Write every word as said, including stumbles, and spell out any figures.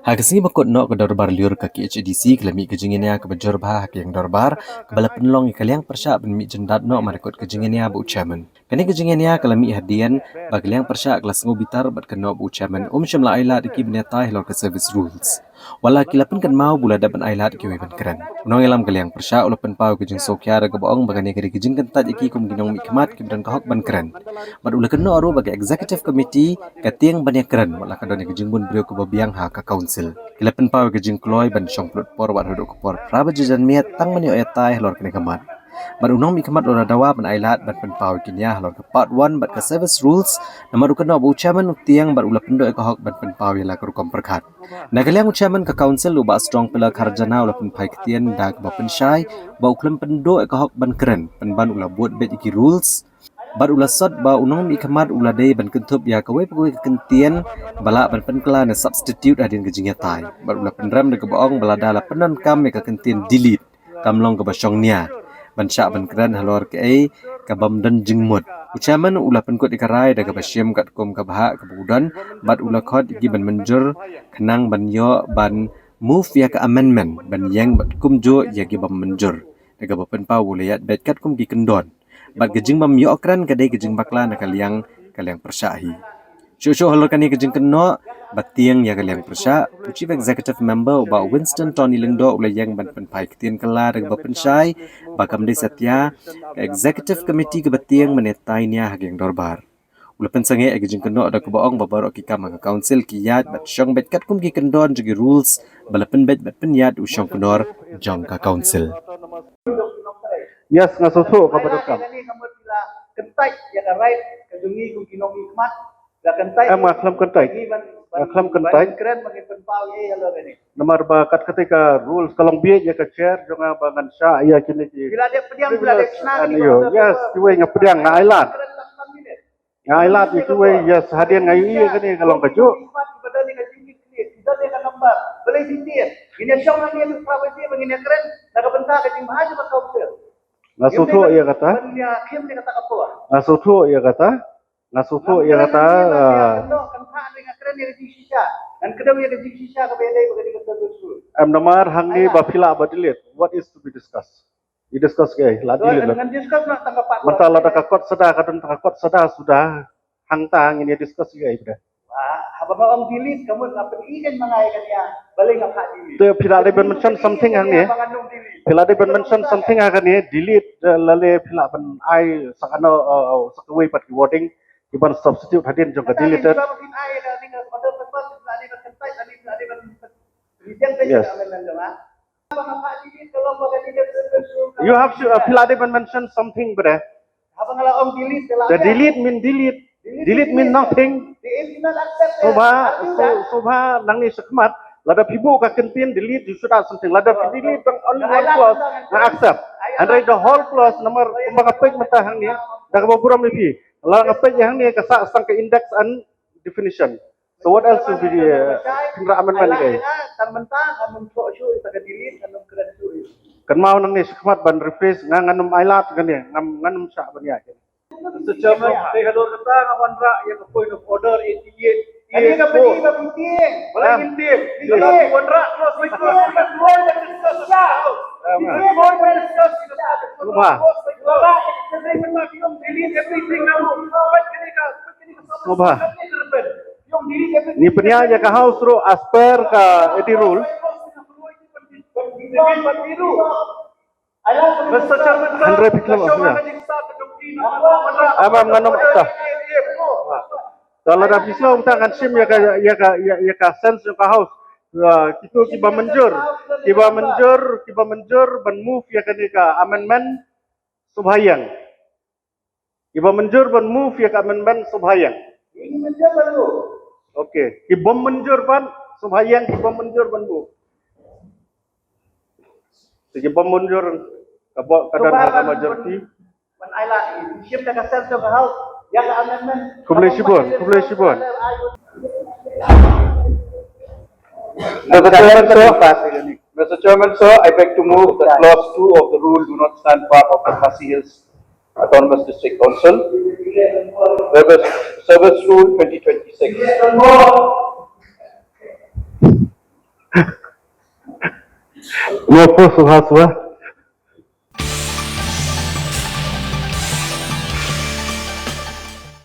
Ha ka sngi ba kut noh, ka dorbar lyiur ka K H A D C ka la mih ka jingïania kaba jur bha ha ka ïing dorbar, kaba la pynlong ïa ka liang pyrshah ban mih jyndat noh madan ka jingïania bad u chairman. Kane ka jingïania ka la mih hadien ba ka liang pyrshah ka la sngew bitar bad ka noh ba u chairman um shym la ailad ïa ki ban ïatai halor ka service rules. Wat la ki la pynkynmaw ba u la dep ban ailad ïa kiwei ban kren. U nongïalam ka liang pyrshah u la pynpaw ïa ka jingsngewkhia da kaba ong ba kane ka dei ka jingkyntait ïa ki kum ki nongmihkhmat kiba don ka hok ban kren. Bad u la kynnoh ruh ba ka executive committee ka tieng ban ïakren wat la ka don ïa ka jingbun briew kaba biang ha ka council. Ki la pynpaw ïa ka jingkloi ban shong pynlut por wat haduh ka por phra baje janmiet tang ban ïoh ïatai halor kane ka mat. Bad u nongmihkhmat u la dawa ban ailad ban pynpaw ïa ki nia halor ka part one bad ka service rules. Namar u kynnoh ba u chairman u tieng bad u la pynduh ïa ka hok ban pynpaw ïa la ka rukom pyrkhat. Na ka liang u chairman ka council u Bah Strong Pillar Kharjana u la pynphai ktien da kaba pynshai ba u khlem pynduh ïa ka hok ban kren pynban u la bud beit ïa ki rules. Bad u la sot ba u nongmihkhmat u la dei ban kynthup ïa kawei pa kawei ka kyntien ba lah ban pynkylla ne substitute hadien ka jingïatai. Bad u la pynrem da kaba ong ba lada la pyndonkam ïa ka kyntien delete kam long kaba shong nia ban shah ban kren halor kaei kabym don jingmut. U chairman u la pynkut ïa ka rai da kaba shim katkum ka bhah kaba u don bad u la khot ïa ki ban mynjur khnang ban ïoh ban move ïa ka amendment ban ïeng bad kumjuh ïa ki bym mynjur da kaba pynpaw u la ïaid beit katkum ki kyndon. Bad ka jingbym ïoh kren ka dei ka jingbakla na ka liang ka liang pyrshah hi. Shuh shuh halor kane ka jingkynnoh ba tieng ïa ka liang pyrshah, u Chief Executive Member u Bah Winston Tony Lyngdoh u la ïeng ban pynphai ktien kylla da kaba pynshai ba kam dei satia ka Executive Committee kaba tieng ban ïatai nia ha ka ïing dorbar. U la pynsangeh ïa ka jingkynnoh da kaba ong ba baroh ki kam ha ka council ki ïaid bad shong beit katkum ki kyndon jong ki rules ba la pynbeit bad pynïaid u shongknor jong ka council. Yes, nga sngewthuh kaba donkam. Kyntait ïa ka right ka jong ngi kum ki nongmihkhmat. La kyntait. Em, nga khlem kyntait. Ngi ban, ban, nga khlem kyntait. Ban kren, ban pynpaw ïa la kane. Namar ba kat kata ka rules ka long bieit ïa ka chair jong nga ba ngan shah ïa kine ki. Phi la dep pdiang, phi la dep shna, privilege and kine, iyo, yes, kiwei nga pdiang, nga ailad. Kren lang pynpaw ïa. Nga ailad ïa kiwei, yes, hadien nga ïohi ïa kane ka long kajuh. Nga sngewthuh ïa kata. Nga sngewthuh ïa kata. Nga sngewthuh ïa kata. Ah. Em, namar hangne ba phi lah ba delete. What is to be discussed? I discuss kaei, la delete. Mynta lada ka kot sada, ka don ka kot sada suda, hangta ngin ïa discuss kaei phi da. Te phi la dei ban mention something hangne. Phi la dei ban mention something hangne, delete, eh, lane phi la ban ai sa kano, eh, sa kawei pat ki wording ki ban substitute hadien jong ka deleted. Yes. You have to, uh, phi la dei ban mention something, bre. The delete mean delete. Delete mean nothing. Sngewbha, sngewbha nangne shakhmat. Lada phi buh ka kyntien delete, you should add something. Lada phi delete tang only one clause, nga accept. Hynrei the whole clause, namar kumba nga peit mynta hangne, da kaba burom ïa phi. Lada nga peit ïa hangne ka sah tang ka index and definition. So what else will be, uh, pynrah amendment ïa kaei? Kynmaw nangne shakhmat ban rephrase, nga ngan ym ailad kane, ngan, ngan ym shah ban ïa kane. Mister Chairman, dei halor kata nga wanrah ïa ka point of order eighty-eight. Kane ka pynïaid ba pyntieng. Ba la ngin tieng. Ngin wanrah clause by clause. Sngewbha. Sngewbha. Ngi pynïaid ïa ka House ruh as per ka A D rule. Hynrei phi khlem ong ïa. Am, am, ngan ym ta. Te lada phi sngew ong ta ngan shim ïa ka, ïa ka, ïa, ïa ka sense jong ka House. Ïa, kito kiba mynjur, kiba mynjur, kiba mynjur ban move ïa kane ka amendment, sngewbha ïeng. Kiba mynjur ban move ïa ka amendment, sngewbha ïeng. Okay. Kibym mynjur ban, sngewbha ïeng, kibym mynjur ban move. Te kibym mynjur, ka bok ka don ha ka majority. Khublei shibun, khublei shibun. Mister Chairman, sir, Mister Chairman, sir, I beg to move that clause two of the rule do not stand part of the Khasi Hills Autonomous District Council. Service, Service Rule twenty twenty-six. Mo pho suha suha.